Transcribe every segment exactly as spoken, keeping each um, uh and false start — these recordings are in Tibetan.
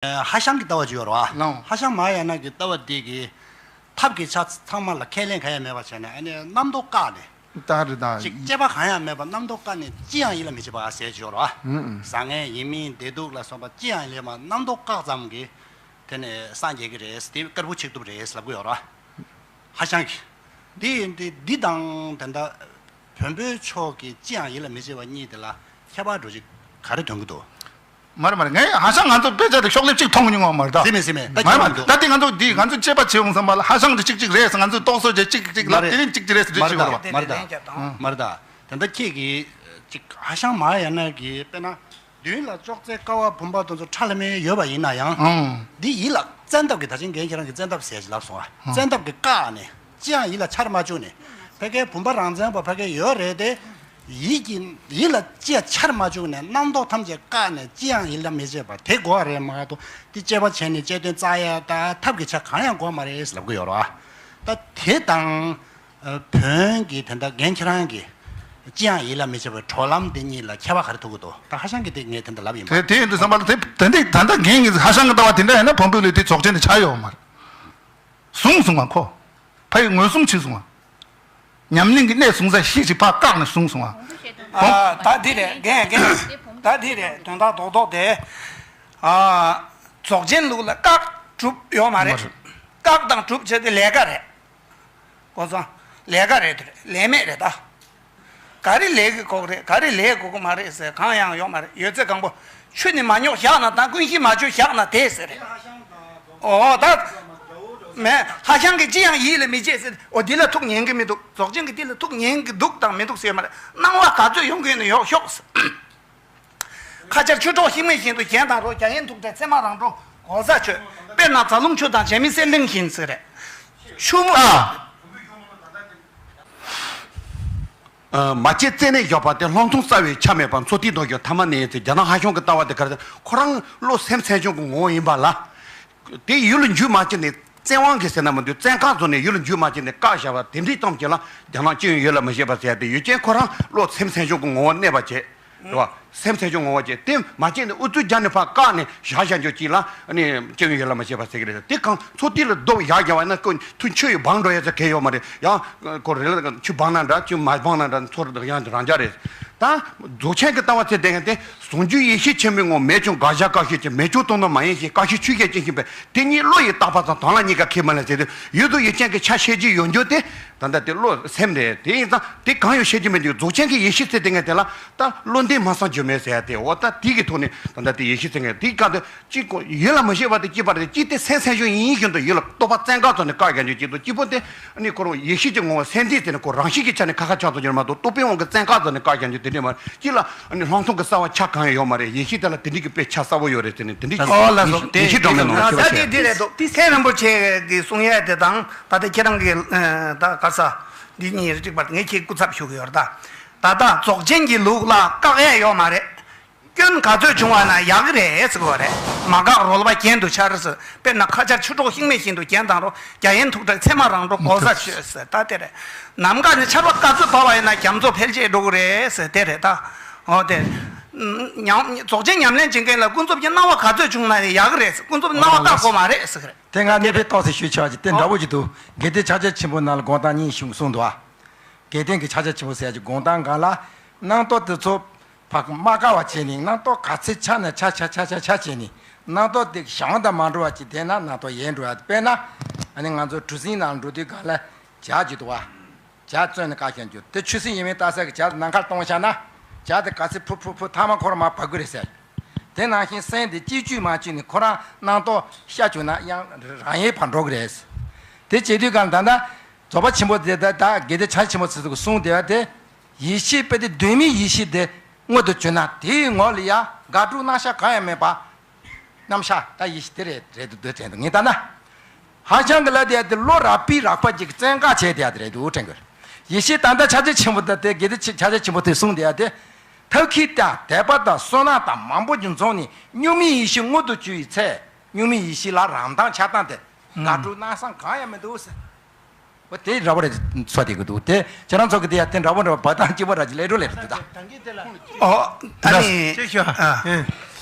ཧྭ་ཤང་གི་ལྟ་བ་ཅིག་ཡོད་རེད་བ། ལགས། ཧྭ་ཤང་མ་ཧཱ་ཡ་ན་གི་ལྟ་བ་འདི་གི་ཐབས་ཀྱི་ཆ་ཚང་མ་ལ་ཁས་ལེན་གང་ཡང་མེད་པ་བྱས་ནས་ཨ་ནི་རྣམ་རྟོག་བཀག་ནས། ད་རེད་ད། ཅིག་དཔྱད་པ་གང་ཡང་མེད་པ་རྣམ་རྟོག་བཀག་ནས་ཅི་ཡང་ཡིད་ལ་མི་བྱེད་པ་ཟེར་གྱི་ཡོད་རེད་བ། ཨུ་ཨུ། བཟང་ངན་ཡིན་མིན་བདེ་སྡུག་ལ་སོགས་པ་ཅི་ཡང་ཡིད་ལ་མ་རྣམ་རྟོག་བཀག་ཙམ་གྱིས་དེ་ནས་སངས་རྒྱས་ཀྱི་རེད། དེ་དཀར་པོ་ཆིག་ཐུབ་རེད་ལབ་གི་ཡོད་རེད་བ། ཧྭ་ཤང་གི། འདི་ཡིན་ཏེ་འདི་དང་དེ་འདྲ་བོན་པོའི་ཕྱོགས་ཀྱི་ཅི་ཡང་ཡིད་ལ་མི་བྱེད་པ་གཉིས་དེ་ལ་ཁྱད་པར་འགྲོ་གཞི་ག་རེ་སྟོན་གྱི་འདུག་མ་རེད་མ་རེད། ངས་ཧྭ་ཤང་ང་ཚོ་དཔེ་ཆ་དེ་ཤོག་ལེབ་གཅིག་མཐོང་མྱོང་བ་མ་རེད་ད། ཟེར་མེད་ཟེར་མེད་ད། མ་རེད་མ་རེད། ད་དེ་ང་ཚོ་འདི་ང་ཚོ་དཔྱད་པ་བྱེད་འོང་བསམ་པ་ལ་ཧྭ་ཤང་དེ་གཅིག་གཅིག་རེད་ཟེར། ང་ཚོས་རྟོག་བཟོ་བྱས་གཅིག་གཅིག་ལ་མ་རེད། དེ་རིང་གཅིག་གཅིག་རེད་ཟེར་འདི་མ་རེད་གཅིག་ཡོད་ད་རེད་བ། མ་རེད་ད། མ་རེད་ད། མ་རེད་ད། དེ་འདྲ་ཁྱེད་ཀྱིས་གཅིག་ཧྭ་ཤང་མ་ཧཱ་ཡ་ན་གི་དཔེར་ན། མདུན་ལ་ཅོག་ཙེ་ཀ་བ་བུམ་པ་དེ་ཚོ་ཁྲ་ལམ་མེ་ཡོད་པ་ཡིན་ན་ཡང་། ཨང་། འདི་ཡིད་ལ་བཙན་ཐབས་ཀྱི་ད་ཅིང་རྒན་ཁྱེད་རང་གི་བཙན་ཐབས་ཟེར་ཅིག་ལབ་སོང་ཨ། ཨང་། བཙན་ཐབས་ཀྱི་བཀག་ནས་ཅི་ཡང་ཡིད་ལ་འཆར་མ་བཅུག་ནས་ཕ་གའི་བུམ་པ་རང་མཚན་པ་ཕ་གའི་ཡོད་རེད་དེ། ཡིད་ཀྱི་ཡིད་ལ་ཅི་ཡང་འཆར་མ་བཅུག་ནས་རྣམ་རྟོག་ཐམས་ཅད་བཀག་ནས་ཅི་ཡང་ཡིད་ལ་མི་བྱེད་པ་དེ་དགོས་པ་རེད་མ་གཏོགས་འདི་དཔྱད་པ་བྱས་ནས་དཔྱད་དོན་རྩ་ཡ་ད་ཐབས་ཀྱི་ཆ་གང་ཡང་དགོས་མ་རེད་ལབ་གི་ཡོད་རེད་བ། ད་དེ་དང་། བོན་གྱི་དེ་འདྲ་རྒན་ཁྱེད་རང་གི་ཅི་ཡང་ཡིད་ལ་མི་བྱེད་པའི་གྲོལ་ལམ་དེ་གཉིས་ལ་ཁྱད་པར་ག་རེ་ཐུག་གི་འདུག་ད་ཧྭ་ཤང་གི་དེ་ངས་དེ་འདྲ་ལབ་ཡིན་པ། དེ་དེ་ཡིན་དུས་བསམ་པ་ལ་དེ་དེ་འདྲ་ད་ལྟ་རྒན་གྱི་ཧྭ་ཤང་གི་ལྟ་བ་དེ་འདྲ་ཡིན་ན་བོན་པོའི་ལུགས་དེ་རྫོགས་ཆེན་དེ་ཆགས་ཡོད་མ་རེད། བཟུང་སོང་བ་ཁོ། ཕ་ཡི་མངོན་སུམ་བྱས་སོང་བ། ཉམས་ལེན་གྱི་གནས་བཟུང་ས་ཤེས་ཤིག་ཕར་བཀག་ནས་བཟུང་སོང་བ། ཨ་ད་འདི་རེད་རྒན་རྒན། ད་འདི་རེད་དོན་དག་རྡོག་རྡོག་དེ། ཨ་རྫོགས་ཆེན་ལུགས་ལ་བཀག་སྒྲུབ་ཡོད་མ་རེད། མ་རེད། བཀག་དང་སྒྲུབ་བྱས་ཏེ་ལས་ཀ་རེད། གོ་སོང་། ལས་ཀ་རེད་དེ་རེད་ལས་མེད་རེད་ད། ག་རེ་ལས་ཀྱི་ཁོག་རེད་ག་རེ་ལས་དགོས་ཀྱི་མ་རེད་ཟེར་གང་ཡང་ཡོད་མ་རེད། ཡོད་ཚད་གང་པོ་ཆུ་ནི་མ་རྙོག་བཞག་ན་དང་ཀུན་གཞི་མ་བཅོས་བཞག་ན་དེ་ཟེར་རེད། ཨོ་ད། མེད་ཧྭ་ཤང་གི་ཅི་ཡང་ཡིད་ལ་མི་བྱེད་ཟེར། ཨོ་འདི་ལ་ཐུགས་ཉན་གི་མི་འདུག་རྫོགས་ཆེན་གྱི་འདི་ལ་ཐུགས་ཉན་གི་འདུག་དང་མི་འདུག་ཟེར་མ་རེད། སྣང་བ་ག་ཚོད་ཡོང་གི་ཡོད་ན་ཡོང་ཤོག་ཁ་ཆར་ཆུ་གྲོགས་ཤིང་མེད་བཞིན་དུ་གྱེན་དང་འགྲོ། རྒྱ་ཡན་ཐུག་འཕྲད་ཚད་མ་རང་གྲོལ་གོ་ས་ཆོད། དཔེར་ན་རྫ་ལུང་ཆུ་དང་བྱེ་མའི་གསེར་གླིང་བཞིན་ཟེར་རེད། ཆུ་མོ། ཨ། ཨ། མ་སྐྱེས་རྩད་ནས་བཞོག་པ་དེ་ལྷག་མཐོང་རྩ་བའི་ཆ་མེད་པ་མཚོ་ཐིག་རྡོ་སྐྱོང་ཐ་མ་ནས་ཡིན་ཚེ་རྒྱ་ནག་ཧྭ་ཤང་གི་ལྟ་བ་དེ་ག་རེ་ཟེར་ཁོ་རང་བློ་སེམས་སེམས་བྱུང་གི་ངོ་བོ་ཡིན་པ་ལ། དེ་ཡུལ་ལ་འཇུས་མ་བྱས་ནས་བཙན་དབང་གིས་ཟེར་ན་མི་འདུག་བཙན་བཀག་བཟོ་ནས་ཡུལ་ལ་འཇུས་མ་བྱས་ནས་བཀག་བཞག་པ་དེ་འདྲའི་ཙམ་གྱིས་ལ་རྒྱ་ནག་སྤྱི་ཡོངས་ཡིད་ལ་མི་བྱེད་པ་ཟེར་ཡ་དེ་ཡུལ་ཅན་ཁོ་རང་བློ་སེམས་སེམས་བྱུང་གི་ངོ་བོ་གནས་པ་བྱས། རེད་བ། སེམས་སེམས་བྱུང་ངོ་བོ་བྱས་དེ་མ་བྱས་ནས་ཨུ་ཚུགས་རྒྱག་ནས་ཕར་བཀག་ནས་བཞག་བཞག་རྒྱུ་གཅིག་ལ་ཨ་ནི་སྤྱི་ཡོངས་ཡིད་ལ་མི་བྱེད་པ་ཟེར་གི་རེད། དེ་གང་མཚོ་ཐིག་ལ་རྡོ་བཞག་རྒྱག་པ་ན་ཀོ་ཐུ་ཆུ་ཡི་སྦང་འགྲོ་ཡ་ཚ་གལ་ཡོད་མ་རེད། ཡང་ཀོ་རེ་ལ་ཆུ་སྦང་ན་འདྲ་ཆུ་མ་སྦང་ན་འདྲ་མཚོ་རེ་ཡང་རང་འཇགས་རེད། ད་རྫོགས་ཆེན་གྱི་ལྟ་བ་ཚེ་བསྟན་མཁན་དེ་ཟུང་འཇུག་ཡེ་ཤེས་ཆེན་པོའི་ངོ་བོ་མེད་ཀྱང་དགག་བྱ་བཀག་ཤེས་ཀྱི་མེད་ཀྱང་སྟོང་ནི་མ་ཡིན་ཞེས་བཀག་ཤེས་ཆོས་ཤེས་ཅན་ཤེས་པས་དེ་ཉིད་བློ་ཡིས་བཏགས་པ་དང་དོན་ལ་གཉིས་ཀ་ཁས་མི་ལེན་ཟེར་དུས་ཡུལ་དུ་ཡུལ་ཅན་གྱི་ཆ་ཤེས་ཀྱི་ཡོད་རྒྱུ་དེ་ད་ལྟ་དེ་བློ་སེམས་རེད། དེ་ཡིན་ཙང་དེ་གང་ཡང་ཤེས་ཀྱི་མེད་དུས་རྫོགས་ཆེན་གྱི་ཡེ་ཤེས་ཚེ་བསྟན་མཁན་དེ་ལ་ད་བློ་ལྡན་མ་སངས་རྒྱུ་མེད་ཟེར་ཡ་དེ་འོ་ད་དེ་གི་ཐོག་ནས་ད་ལྟ་དེ་ཡེ་ཤེས་ཚེ་མཁན་དེའི་སྐབས་དུ། གཅིག་གོ་ཡིད་ལ་མི་བྱེད་པ་དེ་གཅིག་པ་རེད། གཅིག་དེ་སེམས་སེམས་བྱུང་ཡིན་བཞིན་དུ་ཡིད་ལ་རྟོག་པ་བཙན་བཀག་བཟོ་ནས་བཀག་རྒྱག་རྒྱུ་གཅིག་དང་གཅིག་པོ་དེ་ནི་ཁོ་རང་ཡེ་ཤེས་ཀྱི་ངོ་བོ་སེམས་ཅན་དེ་ནི་ཁོ་རང་བཞིན་གྱི་ཆ་ནས་ཁ་ཁ་ཆགས་ཐུབ་ཀྱི་མ་གཏོགས་རྟོག་པའི་དབང་གིས་བཙན་བཀག་བཟོ་ནས་བཀག་རྒྱག་རྒྱུ་དེ་འདྲས་མ་རེད། གཅིག་ལ་ནི་ལྷག་མཐོང་གི་གསལ་བ་ཆ་གང་ཡང་ཡོད་མ་རེད། ཡེ་ཤེས་དེ་ལ་དེ་འདྲས་ཀྱི་དཔེ་ཆ་གསལ་བོ་ཡོད་རེད་ཟེར་ནས་དེ་འདྲས་ཀྱི་ཨོ་ལགས་སོ། ཡེ་ཤེས་སྒྲོན་མེ་ནང་ལ་ད་ཤེས་པ་དེ་བྱས། དེ་རེད་འདུག་མཁན་རིན་པོ་ཆེ་གིས་གསུང་ཡས་དེ་དང་ད་ལྟ་ཁྱེད་རང་གིས་ད་ག་ས་འདི་གཉིས་རེ་གཅིག་པར་ངས་ཁྱེད་སྐུ་ཚབ་ཞུ་གི་ཡོད་རེད། ད་ད་ལྟ་རྫོགས་ཆེན་གྱི་ལུགས་ལ་བཀག་ཡས་ཡོད་མ་རེད། སྐྱོན་ག་ཚོད་བྱུང་བ་ན་ཡག་གི་རེད་ཟེར་གི་རེད། མ་འགག་རོལ་པ་གྱེན་དུ་འཆར་ཟེར། དཔེར་ན་ཁ་ཆར་ཆུ་གྲོགས་ཤིང་མེད་བཞིན་དུ་གྱེན་དང་འགྲོ། རྒྱ་ཡན་ཐུག་འཕྲད་ཚད་མ་རང་གྲོལ་གོ་ས་ཆོད་ཟེར་ད་དེ་རེད། ནམ་མཁའ་ནས་ཆར་པ་ག་ཚོད་བབས་པ་ཡིན་ན་རྒྱ་མཚོ་འཕེལ་རྒྱས་འགྲོ་གི་རེད་ཟེར་དེ་རེད་ད། འོ་དེ། ཉམས་རྫོགས་ཆེན་ཉམས་ལེན་བྱེད་མཁན་ལ་ཀུན་རྫོབ་ཀྱི་སྣང་བ་ག་ཚོད་བྱུང་ན་ཡག་གི་རེད་ཟེར། ཀུན་རྫོབ་སྣང་བ་བཀག་དགོས་མ་རེད་ཟེར་གི་རེད། དེ་ང་གནས་པའི་རྟོགས་སུ་ཞུས་ཆོག་ཅིག་དེ་འདྲ་བོ་ཅིག་འདུག་དགེ་ལྡན་ཕྱག་རྒྱ་ཆེན་པོ་ནང་ལ་དགོངས་དག་གཉིས་བྱུང་གསུངས་འདུག་ཨ། དགེ་ལྡན་གྱི་ཕྱག་རྒྱ་ཆེན་པོ་ཟེར་ཡ་ཅིག་དགོངས་དག་སྒང་ལ་སྣང་སྟོང་དེ་ཚོ་ཕར་མ་བཀག་པ་བྱས་ནས་སྣང་སྟོང་ག་ཚོད་ཆགས་ན་ཆགས་ཆགས་ཆགས་ཆགས་ཆགས་བྱས་ནས་སྣང་སྟོང་དེ་བྱང་དུ་མ་འགྲོ་བ་ཅིག་བསྡད་ན་སྣང་སྟོང་ཡལ་འགྲོ་ཡ། དཔེར་ན་ཨ་ནི་ང་ཚོ་གྲུ་གཟིངས་ནང་འགྲོ་དུས་སྒང་ལ་ཇ་ཅིག་འདུག་བ། ཇ་བཙོས་ནས་བཀག་བཞག་རྒྱུ་དེ་ཆུ་སྲིན་ཡིན་མིན་ལྟ་ས་གི་ཇ་ནམ་མཁར་གཏོང་བཞག་ན་ཇ་དེ་ག་ཚོད་ཕུ་ཕུ་ཕུ་ཐ་མ་ཁོ་རང་མར་བབས་ཀྱི་རེད་ཟེར། དེ་ནང་བཞིན་སེམས་དེ་གཅིག་བཅུས་མ་བཅུས་ནས་ཁོ་རང་སྣང་སྟོང་ཤར་བཅུག་ན་ཡང་རང་ཡལ་བར་འགྲོ་གི་རེད། དེ་བྱེད་དུས་སྒང་ད་ལྟ་རྫོགས་པ་ཆེན་པོ་དེ་ད་ལྟ་དགེ་ལྡན་ཕྱག་ཆེན་པོ་ཚོས་གསུངས་བསྡད་པ་དེ་ཡེ་ཤེས་དཔེ་དེ་གདོད་མའི་ཡེ་ཤེས་དེ་མངོན་དུ་གྱུར་ན་དེའི་ངོ་ལ་ཡང་དགག་སྒྲུབ་རྣམ་གཞག་གང་ཡང་མེད་པ། རྣམ་གཞག་ད་ཡེ་ཤེས་དེ་རེད་རེད་འདུག་འདོད་དྲན་འདུག་ངས་ལྟ་ན། ཧ་ཅང་གི་ལ་དེ་ཡ་དེ་བློ་རགས་པའི་རགས་པ་ཅིག་བཙན་བཀག་བྱས་དེ་ཡ་དེ་རེད་འདུག་དྲན་དགོས། ཡེ་ཤེས་ད་ལྟ་ཕྱག་རྒྱ་ཆེན་པོ་དང་དེ་དགེ་ལྡན་ཕྱག་རྒྱ་ཆེན་པོ་དེ་གསུངས་དེ་ཡ་དེ། ཐབས་མཁས་དང་དད་པ་དང་བསོད་ནམས་དང་མང་པོ་ཅིག་འཛོམས་ནས་གཉུག་མའི་ཡེ་ཤེས་མངོན་དུ་གྱུར་བའི་ཚེ་གཉུག་མའི་ཡེ་ཤེས་ལ་རང་མདངས་ཆགས་སྟངས་དེ་དགག་སྒྲུབ་རྣམ་གཞག་གང་ཡང་མི་འདུག་ཟེར། འོ་དེ་འདྲ་བོ་རེད་ཚོ་དེ་གི་འདུག་དེ་ཁྱེད་རང་ཚོ་གི་དེ་ཡ་དེ་འདྲ་བོ་འདྲ་བོ་བ་དང་སྐྱིད་པོ་ར་ཅིག་ལས་འགྲོ་ལས་རེད་འདུག་ད། ཨོ་ཨ་ནི་ཅེས་ཤོག་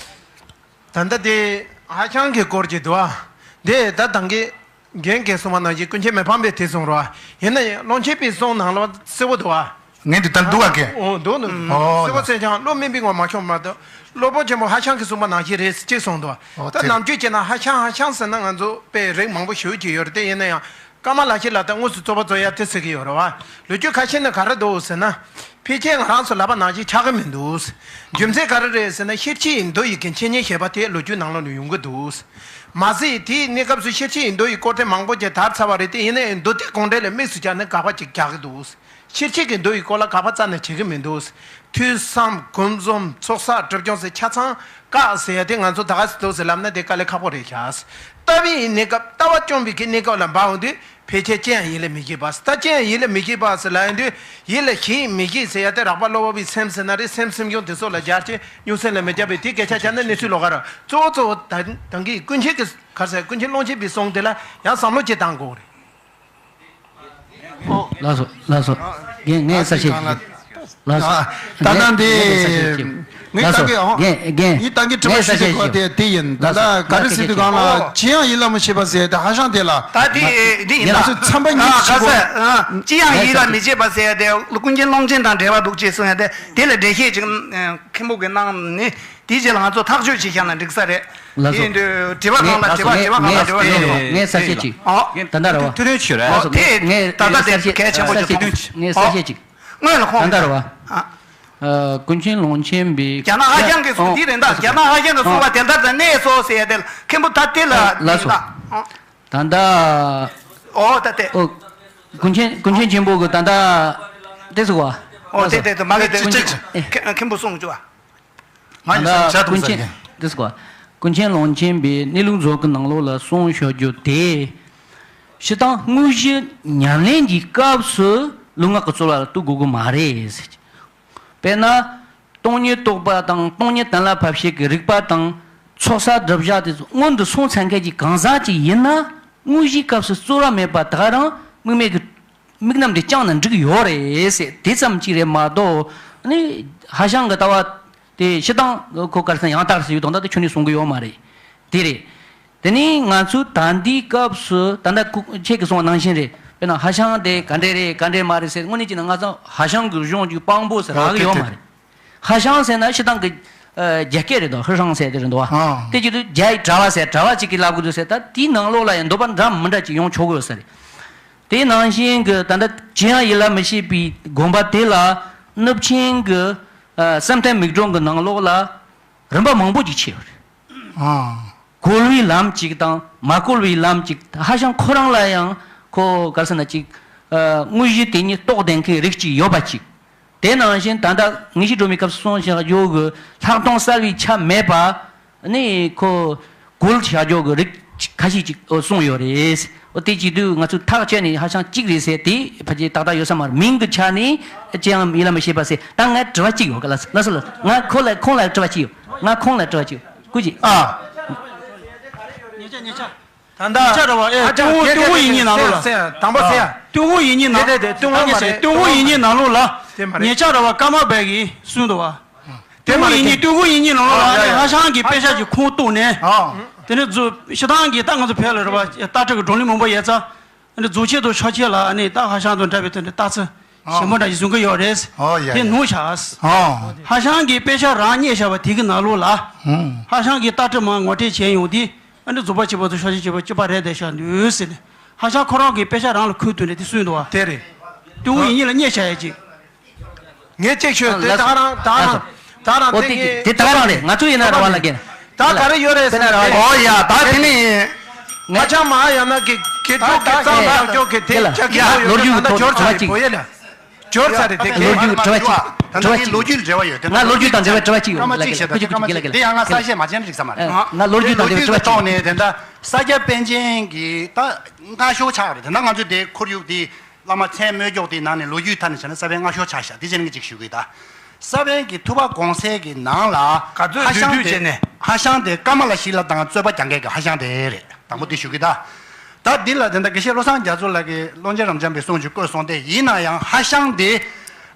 ཨ། ད་ལྟ་དེ་ ཧ་ཤང་གི་སྐོར་གྱི་འདུག་ཨ། དེ་ད་དང་གི་རྒན་གྱིས་གསུངས་པ་ནང་བཞིན་ཀུན་མཁྱེན་མི་ཕམ་པས་དེ་གསུངས་རོགས། ཡིན་ན་ཡང་ཀློང་ཆེན་པའི་གསུང་ནང་ལ་གསལ་བོ་འདུག་ཨ། ངས་འདི་ལྟར་འདུག་ཨ་ཀེ། འོ་འདུག་འདུག་ཨོ་གསལ་བོ་གསལ་ཀྱང་བློ་དམན་པའི་ངོ་མ་ཤོང་མ་གཏོགས། སློབ་དཔོན་ཆེན་པོ་ཧ་ཤང་གིས་གསུངས་པ་ནང་བཞིན་རེད་ཅེས་གསུངས་འདུག་ཨོ་ད་དེ་ནམ་རྒྱུན་བྱས་ན་ཧ་ཤང་ཧ་ཤང་ཟེར་ན་ང་ཚོ་དཔེ་རིགས་མང་པོ་ཞེ་པོ་ཅིག་ཡོད་རེད་དེ། ཡིན་ན་ཡང་ཀ་མ་ལ་ཤཱི་ལ་དང་དངོས་སུ་རྩོད་པ་རྩོད་ཡ་དེ་ཟེར་གྱི་ཡོད་རེད་བ། ལོ་རྒྱུས་ཁ་ཤས་ནི་ག་རེ་འདུག་ཟེར་ན། ཕལ་ཆེར་ང་རང་ཚོ་ལབ་པ་ནང་བཞིན་ཆགས་ཀྱི་མི་འདུག་རྒྱུ་མཚན་ག་རེ་རེད་ཟེར་ན། ཤེར་ཕྱིན་ཡི་མདོ་ཡི་གི་འཆད་ཉན་ཞེས་པ་དེ་ལོ་རྒྱུས་ནང་ལོགས་ནས་ཡོང་གི་འདུག་མ་ཟད་དེའི་གནས་སྐབས་སུ་ཤེར་ཕྱིན་ཡི་མདོ་ཡི་སྐོར་དེ་མང་པོ་ཅིག་དར་ཚར་བ་རེད་དེ། ཡིན་ནའི་མདོ་སྡེ་དགོངས་འགྲེལ་ལ་དམིགས་སུ་བྱས་ནས་དགག་པ་ཅིག་རྒྱག་གི་འདུག་ཤེར་ཕྱིན་གྱི་མདོ་ཡི་སྐོར་ལ་དགག་པ་རྩ་ནས་བྱེད་ཀྱི་མི་འདུག་ཐོས་བསམ་སྒོམ་གསུམ་ཚོགས་བསགས་སྒྲིབ་སྦྱོང་ཟེར་ཆ་ཚང་བཀག་ཟེར་ཡ་དེ་ང་ཚོ་ད་ག་ཟེ་འདུག་ཟེར་ལབ་ན་དེ་དཀའ་ལས་ཁག་པོ་རེད་ཤག་ལྟ་བའི་གནས་སྐབས་ལྟ་བ་སྐྱོང་བའི་གི་གནས་སྐབས་ལ་འབབ་འོང་དུས། ཕལ་ཆེར་ཅི་ཡང་ཡིད་ལ་མི་བྱེད་པ། ད་ཅི་ཡང་ཡིད་ལ་མི་བྱེད་པ་ཟེར་ལབ་ཡོང་དུས། ཡིད་ལ་བྱེད་མི་བྱེད་ཟེར་ཡ་དེ་རགས་པ་གློ་བུར་བའི་སེམས་ཟེར་ན་རེད། སེམས་སེམས་བྱུང་དེ་ཚོ་ལ་སྦྱར་ཅིང་སྨྱུང་སེམས་ལ་མི་སྦྱར་བས་དེའི་སྐད་ཆ་བྱས་ན་གནས་ཚུལ་ལོགས་ཀ་རེད། གཙོ་བོ་གཙོ་བོ་ད་ད་གིན་ཀུན་མཁྱེན་གྱི་ག་རེ་ཟེར། ཀུན་མཁྱེན་ཀློང་ཆེན་པའི་གསུང་དེ་ལ་ཡང་བསམ་བློ་ཅིག་བཏང་དགོས་རེད། ལགས་སོ་ལགས་སོ། ངས་ངས་གསལ་བཤད་ཅིག་ལགས་སོ། ཨ། ད་ལྟ་འདི་ངས་ངས་གསལ་བཤད་ཅིག་ངས་ལྟ་གི་ཨོ། ལགས་སོ། ངས་ངས་ངས་ལྟ་གི་དྲི་བ་ཞུ་ཞུ་གོ་དེ་དེ་ཡིན། ད་ལྟ་ག་རེ་ཟེར་དུས་སྒང་ལ་ཅི་ཡང་ཡིད་ལ་མི་བྱེད་པ་ཟེར་དེ་ཧ་ཤང་དེ་ལ། ད་དེ་དེ་ཡིན་ད། ང་ཚོས་ཚན་པ་གཉིས་ཤིག་གོ། ཅི་ཡང་ཡིད་ལ་མི་བྱེད་པ་ཟེར་དེ་ཀུན་མཁྱེན་ཀློང་ཆེན་དང་འབྲེལ་བ་འདུག་ཅེས་གསུངས་ཡ་དེ་དེ་ལ་འགྲེལ་བཤད་ཅིག་མཁན་པོ་གིས་གནང་ནི། དེའི་རྗེས་ལ་ང་ཚོ་ཐག་གཅོད་བྱེད་ཤག་ན་འགྲིག་ས་རེད། ལགས་སོ། ཡིན་དུས་དྲི་བ་གང་ལ་དྲི་བ་དྲི་བ་གང་ལ་དྲི་བ་ངས་ངས་གསལ་བཤད་ཅིག་ཨོ། ད་ལྟ་ར་བ། ཐུགས་རྗེ་ཆེ་རེད། ལགས་སོ། དེ་ངས་ད་ལྟ་དེ་གལ་ཆེན་པོ་ཞིག་འདུག་ངས་གསལ་བཤད་ཅིག་སྔོན་ལ་ཁོང་ད་ལྟ་ར་བ། ཨ། ཨ། ཀུན་མཁྱེན་ཀློང་ཆེན་པའི་རྒྱ་ནག་ཧ་ཤང་གི་གསུང་དེ་རེད་ད། རྒྱ་ནག་ཧ་ཤང་གི་གསུང་བ་དེ་ལྟར་དུ་གནས་སོ་ཟེར་ཡ་དེ་ལ་མཁན་པོ་ད་དེ་ལ་ལགས་སོ། ད་ལྟ། ཨོ་ད་དེ། ཨོ། ཀུན་མཁྱེན་ཀུན་མཁྱེན་ཆེན་པོ་གི་ད་ལྟ། དེ་སུ་བ། ཨོ་དེ་དེ་དེ་མ་གི་དེ་ཅིག་ཅིག་མཁན་པོ་གསུང་བཅུག་བ། ང་ཡི་ད་ལྟ་བྱ་ཀུན་དུ་མཁྱེན་ཟེར་གི། དེ་སུ་བ། ཀུན་མཁྱེན་ཀློང་ཆེན་པའི་གནས་ལུགས་མཛོད་ཀྱི་ནང་ལོགས་ལ་གསུངས་བཞག་རྒྱུ་དེ། སྤྱིར་བཏང་དངོས་གཞི་ཉམས་ལེན་གྱི་སྐབས་སུ་ལུས་ངག་གི་རྩོལ་བ་ལ་གཏུག་དགོས་ཀྱི་མ་རེད་ཟེར་གི། དཔེར་ན། སྟོང་ཉིད་རྟོགས་པ་དང་སྟོང་ཉིད་གཏན་ལ་ཕབ་བྱེད་ཀྱི་རིག་པ་དང་ཚོགས་བསགས་སྒྲིབ་སྦྱང་དེ་ཚོ་སྔོན་དུ་སོང་ཚར་མཁན་གྱི་གང་ཟག་ཅིག་ཡིན་ན། དངོས་གཞིའི་སྐབས་སུ་རྩོལ་བ་མེད་པ་ད་ག་རང་དམིགས་མེད་ཀྱི་དམིགས་རྣམ་དེ་བསྐྱངས་ན་འགྲིག་ཡོད་རེད་ཟེར། དེ་ཙམ་གཅིག་རེད་མ་གཏོགས་ནི་ཧ་ཤང་གི་ལྟ་བ་དེ་སྤྱིར་བཏང་ཁོ་ག་རེ་ཟེར་ན་ཡང་དག་ཟེར་ཡོད་དང་ད་དེ་ཁྱོན་ནས་གསུང་གི་ཡོད་མ་རེད། དེ་རེད། དེ་ནས་ང་ཚོས་ད་ལྟའི་སྐབས་སུ་ད་ལྟ་ཁྱེད་ཀྱིས་གསུངས་པ་ནང་བཞིན་རེད། དཔེར་ན་ཧ་ཤང་དེ་ག་འདྲས་རེད་ག་འདྲས་མ་རེད་ཟེར་དངོས་གནས་བྱས་ན་ང་ཚོ་ཧ་ཤང་གི་གཞུང་གི་དཔང་པོ་ཟེར་རག་གི་ཡོད་མ་རེད། ཧ་ཤང་ཟེར་ན་ཕྱི་ཐང་གི་རྒྱ་སྐད་རེད་དོ། ཧི་ཧྲང་ཟེར་དེ་རེད་འདུག་བ། དེ་བྱེད་དུས་རྒྱ་ཡི་གྲྭ་བ་ཟེར་གྲྭ་བ་གཅིག་གིས་ལབ་དགོས་འདུག་ཟེར། ད་དེའི་ནང་ལོགས་ལ་ཡང་འདོད་པ་འདྲ་མི་འདྲ་ཅིག་ཡོང་ཆོག་གི་ཡོད་ས་རེད། དེ་ནང་བཞིན་གྱི་ད་ལྟ་ཅི་ཡང་ཡིད་ལ་མི་བྱེད་པའི་དགོངས་པ་དེ་ལ་གནུབས་ཆེན་གྱི་བསམ་གཏན་མིག་སྒྲོན་གྱི་ནང་ལོགས་ལ་རིམ་པ་མང་པོ་ཅིག་ཕྱེ་ཡོད་རེད། གོལ་བའི་ལམ་གཅིག་དང་མ་གོལ་བའི་ལམ་གཅིག་ཧ་ཤང་ཁོ་རང་ལ་ཡང་ཁོ་ག་རེ་ཟེར་ན་ཅིག་དངོས་གཞི་དེ་ཉིད་རྟོགས་ལྡན་མཁན་རིགས་གཅིག་ཡོད་པ་གཅིག་དེ་ནང་བཞིན་ད་ལྟ་ངེས་ཤེས་སྒྲོན་མེའི་སྐབས་སུ་གསུངས་བཞག་རྒྱུ་གི་ལྷག་མཐོང་གསལ་བའི་ཆ་མེད་པ་ནི་ཁོ་གོལ་བཞག་རྒྱུ་གི་རིགས་ཁ་ཤས་ཅིག་གསུངས་ཡོད་རེད། འོ་དེ་བྱེད་དུས་ང་ཚོས་ཐག་བཅད་ནས་ཧ་ཤང་གཅིག་རེད་ཟེར་དེ་ཕལ་ཆེར་ཏག་ཏག་ཡོད་ས་མ་རེད། མིང་གི་ཆ་ནས་ཅི་ཡང་ཡིད་ལ་མི་བྱེད་པ་ཟེར། ད་ངས་དྲི་བ་གཅིག་ཡོད་ག་ལ་ལ་སོ་ལ་ང་ཁོ་ལ་ཁོང་ལ་དྲི་བ་གཅིག་ཡོད། ང་ཁོང་ལ་དྲི་བ་གཅིག་ཡོད་སྐུ་མཁྱེན། ཨ། ཉེ་ཆ་ཉེ་ཆ། ད་ལྟ་ཉེ་ཆ་ར་བ་ཨེ་ཧ་ཅང་ཏུན་ཧོང་ཏུན་ཧོང་ཡིག་རྙིང་ནང་ལོགས་ལ། དང་པོ་ཟེར་ཡ། ཏུན་ཧོང་ཡིག་རྙིང་ནང་། དེ་དེ་དེ་ཏུན་ཧོང་མ་རེད། ཏུན་ཧོང་ཡིག་རྙིང་ནང་ལོགས་ལ། དེ་མ་རེད། ཉེ་ཆ་ར་བ་ཀརྨ་པ་གིས་གསུངས་འདུག་བ། དེ་མ་རེད། ཏུན་ཧོང་ཡིག་རྙིང་ཏུན་ཧོང་ཡིག་རྙིང་ནང་ལོགས་ལ་ཨ་ཨ་ཧ་ཤང་གི་དཔེ་ཆ་ཞིག་ཁུངས་གཏུགས་ནས། ཨ། དེ་ནས་རྫོགས་ཕྱི་ཐང་གི་ད་ང་ཚོ་བོད་ལ་ར་བ་ལྟ་གྲུབ་ཀྱི་བགྲོ་གླེང་མང་པོ་ཡོད་ཙང་། རྫོགས་ཆེན་དང་ཕྱོགས་ཆེན་ལ་ནི་ད་ཧ་ཤང་དང་འདྲ་བའི་དོན་དུ་ལྟ་ཚུལ་ཞིབ་མོ་འདྲ་ཞིག་བཟུང་གི་ཡོད་རེད། ཨོ་ཡ་དེ་ཡ། ནུས་ཤག་ཨོ། ཧ་ཤང་གི་དཔེ་ཆ་རང་རྙེད་བཞག་པ་དེ་གི་ནང་ལོགས་ལ། ཧུམ། ཧ་ཤང་གི་ལྟ་གྲུབ་མར་ངོ་སྤྲོད་བྱས་ཡོང་དུས་ཨ་ནི་རྫོགས་པ་ཆེན་པོ་དང་ཕྱོགས་ཆེན་ཆེན་པོ་གཅིག་པ་རེད་བསྡད་བཞག་འདུག་ཟེར་ནས་ཧ་ཤང་ཁོ་རང་གི་དཔེ་ཆ་རང་ལ་ཁུངས་གཏུགས་ནས་དེ་གསུངས་འདུག་བ། དེ་རེད། ཏུན་ཧོང་ཡིག་རྙིང་ལ་རྙེད་བཞག་ཡ་ཅིག་ངས་ཅིག་ཞུས་ཏེ་ད་རང་ད་རང་ད་རང་ཨོ་དེ་དེ་དེ་ད་ག་རང་རེད། ང་ཚོ་ཡིན་ན་ར་བ་ལ་རྒན། ད་ག་རེ་ཡོད་རེད་ཟེར་ན་ར་བ། ཨོ་ཡ་ད་དེ་ནི། ང་ཅག་མ་ཡང་ན་གི་གི་ཐུག་གི་གཙང་མ་ཅོག་གི་དེ་ཡ་ཅག་གི་ཡ་ཡོད་ལོ་རྒྱུས་ད་ཐོག་ཇོར་ཚ་རེད་བོ་ཡ་ལ་ཇོར་ཚ་རེད་དེ་གི་ལོ་རྒྱུས་དྲི་བ་གཅིག་དྲི་བ་གཅིག་ལོ་རྒྱུས་འབྲེལ་བ་ཡོད་དེ་ང་ལོ་རྒྱུས་དང་འབྲེལ་བའི་དྲི་བ་གཅིག་ཡོད་ལ་ལ་ལ་ཁུ་ཅིག་ཁུ་ཅིག་ལ་ལ་ལ་དེ་ཡང་ང་ས་བཤད་མ་བྱས་ན་འགྲིག་ས་མ་རེད། ང་ལོ་རྒྱུས་དང་འབྲེལ་བའི་དྲི་བ་གཅིག་ཐོག་ནས་དེ་འདྲ་ས་སྐྱ་པཎ་ཆེན་གྱི་ད་སྔ་ཤོས་ཆགས་རེད། དེ་འདྲ་ང་ཚོ་དེ་ཁོར་ཡུག་དེ། བླ་མ་མཚན་སྨོས་སྐྱོགས་དེའི་ནང་ནས་ལོ་རྒྱུས་ཐད་ནས་བྱས་ན་ས་པཎ་སྔ་ཤོས་ཆགས་ཤག་དེ་བྱས་ན་ངས་ཅིག་ཞུ་གི་ད། ས་པཎ་གྱི་ཐུབ་པ་དགོངས་གསལ་གྱི་ནང་ལ་ག་ཚོད་ཧ་ཤང་བསྡུས་བསྡུས་དེ་བྱས་ནས། ཧ་ཤང་དེ་ཀ་མ་ལ་ཤཱི་ལ་དང་རྩོད་པ་རྒྱག་མཁན་གྱི་ཧ་ཤང་དེ་རེད། དང་པོ་དེ་ཞུ་གི་ད། ད་འདི་ལ་དེ་འདྲ་དགེ་བཤེས་བློ་བཟང་རྒྱ་མཚོ་ལགས་ཀྱིས་ཀློང་ཆེན་རབ་འབྱམས་པའི་གསུང་ཅིག་བཀོད་སོང་སྟེ། ཡིན་ན་ཡང་ཧ་ཤང་དེ་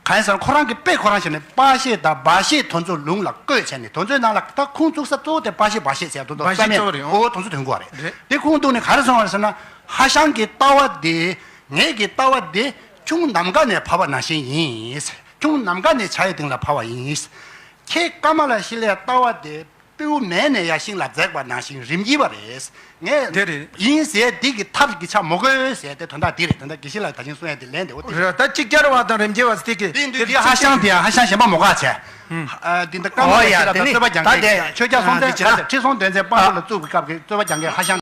ག་ ཨ་ནི་ཟེར་ན་ཁོ་རང་གི་དཔེ་ཁོ་རང་བྱས་ནས་པ་ཤེ་དང་བ་ཤེ་དོན་ཚོ་ལུང་ལ་བཀོད་བྱས་ནས་དོན་ཚོའི་ནང་ལ་ད་ཁུངས་བཙུགས་ས་གཙོ་བོ་དེ་པ་ཤེ་བ་ཤེ་ཟེར་དོན་ཚོ་བ་ཤེ་རྩ་མེད་གཙོ་བོ་རེད། འོ་དོན་ཚོ་དོན་གོ་རེད། རེད། དེ་ཁུངས་གཏུགས་ནས་ག་རེ་སོང་བ་རེད་ཟེར་ན། ཧྭ་ཤང་གི་ལྟ་བ་དེ་ངེད་ཀྱི་ལྟ་བ་དེ་ཁྱུང་ནམ་མཁའ་ནས་བབས་པ་ནང་བཞིན་ཡིན། ཁྱུང་ནམ་མཁའ་ནས་བྱ་ཡི་སྟེང་ལ་བབས་པ་ཡིན། ཁྱེད་ཀ་མ་ལ་ཤི་ལའི་ལྟ་བ་དེ་སྤྲེའུ་མེ་ནས་ཡར་ཤིང་ལ་འཛེགས་པ་ནང་བཞིན་རིམ་གྱིས་པ་རེད། ངས་དེ་རེད། ཡིན་ཟེར་འདི་གི་ཐབས་ཀྱི་ཆ་མོ་གོས་ཟེར་དེ་དོན་དག་འདི་རེད། དོན་དག་དགེ་བཤེས་ལགས་ད་ཅིང་གསུང་ཡ་དེ་ལན་དེ་འོ་དེ་རེད། ད་གཅིག་ཀྱར་བ་དང་རིམ་གྱིས་པ་དེ་གི་དེ་འདི་ཧྭ་ཤང་དེ་ཡང་ཧྭ་ཤང་གཞན་པ་མོ་ག་བྱས། ཨ་འདི་འདི་ཀ་མ་ལ་ཤི་ལ་དང་རྩོད་པ་རྒྱག་མཁན་ཆོས་རྒྱལ་སྲོང་བཙན་ཁྲི་སྲོང་ལྡེ་བཙན་དཔང་པོ་ལ་བཙུགས་པའི་སྐབས་ཀྱི་རྩོད་པ་རྒྱག་མཁན་ཧྭ་ཤང་